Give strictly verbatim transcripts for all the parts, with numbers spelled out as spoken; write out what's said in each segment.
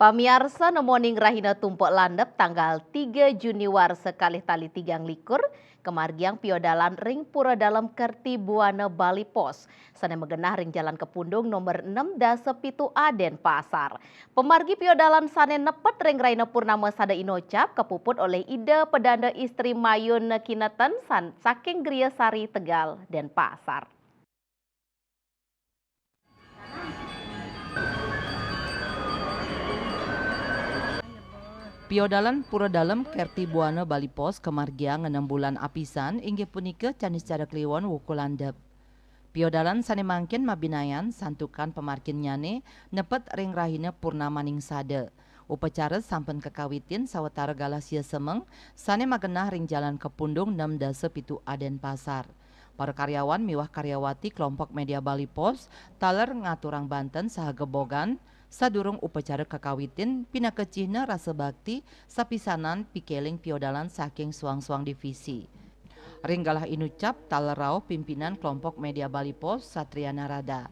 Pamiarsa, nemoning rahina tumpek landep tanggal tiga Juni warsa kalih tali tigang likur, kemargiang piodalan ring Pura Dalem Kerti Buana Bali Pos, sane magenah ring Jalan Kepundung nomor enam dasa pitu A Denpasar. Pemargi piodalan sane nepet ring rahina purnama sada inocap kapuput olih Ida Pedanda Istri Mayun Kineten san-, saking Griya Sari, Tegal, Denpasar. Piodalan Pura Dalem Kerti Buana Bali Pos kamargiang enem bulan apisan, inggih punika Canis Cara Kliwon wuku landep. Piodalan sane mangkin mabinayan santukan pamarginnyane nepet ring rahina purnamaning sada. Upacara sampun kakawitin sawatara galah sia semeng sane magenah ring Jalan Kepundung enam dasa pitu A Denpasar. Para karyawan miwah karyawati kelompok media Bali Pos taler ngaturang banten saha gebogan sadurung upacara kakawitin pinaka cihna rasa bakti sapisanan pikeling piodalan saking suang-suang divisi. Ring galah inucap taler rauh pimpinan kelompok media Bali Pos Satria Narada.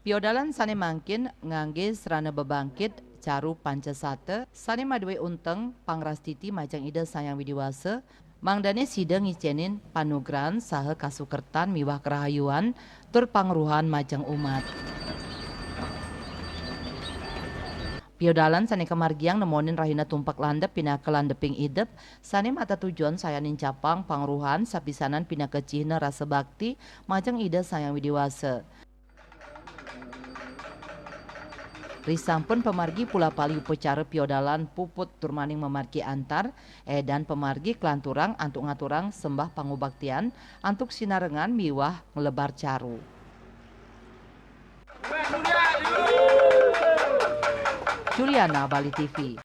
Piodalan sane mangkin ngangge srana bebangkit caru Pancasata sane madue unteng pangrastiti majeng Ida Sang Hyang Widi Wasa, mangdane sida ngicenin panugrahan saha kasukertan miwah karahayuan tur pangruhan majeng umat. Piodalan sane kamargiang nemonin rahina tumpek landep pinaka landeping idep, sane matatujuan sayanin capang pangruhan sapisanan pinaka cihna rasa bakti majeng Ida Sang Hyang Widi Wasa. Risampun pamargi pulapali upacara piodalan puput tur maning mamargi antar, edan pamargi kalanturang antuk ngaturang sembah pangubaktian antuk sinarengan miwah nglebar caru. Juliana, Bali T V.